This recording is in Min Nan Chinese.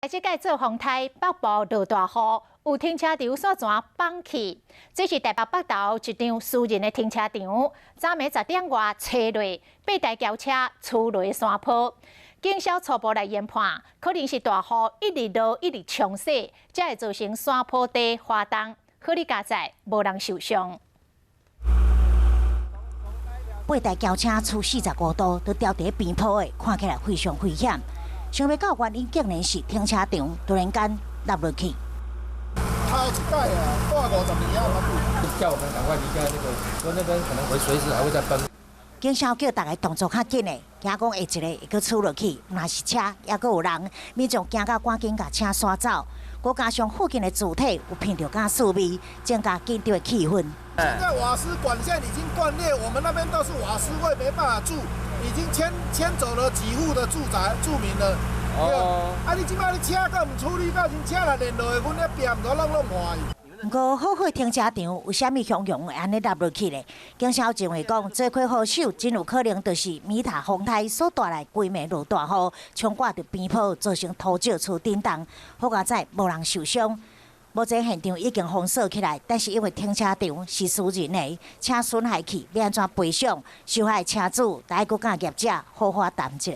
這擺做風颱，北部落大雨，有停車場煞怎崩去？這是台北北投一棟私人的停車場，昨暝10點外吹落，八台轎車吹落山坡。警消初步來研判，可能是大雨一直落一直沖洗，才會造成山坡地滑動。好佳哉，無人受傷。八台轎車出45度，都掉佇邊坡的，看起來非常危險。想袂到原因竟然是停車場突然間塌落去。頭一擺啊，掛50年啊，叫我們趕快離開那個，說那邊可能會隨時還會再崩。警消叫大家動作較緊的，驚講下一个會閣吹落去，毋但是車，猶閣有人，民眾驚到趕緊共車徙走。閣加上附近的柱體有鼻著敢氣味，增加緊張的氣氛。現在瓦斯管線已經斷裂，我們那邊都是瓦斯味，沒辦法住，已經遷走了幾戶的住宅住民了。哦。啊，你這擺你車閣毋處理，到時車若連落去，阮遐壁毋都攏攏破去。毋過好好停車場為啥物雄雄會按呢塌落去咧？警消認為講，罪魁禍首真有可能就是米塔風颱所帶來規暝落大雨，沖掛佇邊坡，造成土石出震動。好佳哉無人受傷。目前現場已經封鎖起來，但是因為停車場是私人的，車損害去欲按怎賠償？受害車主得閣佮業者好好談一下。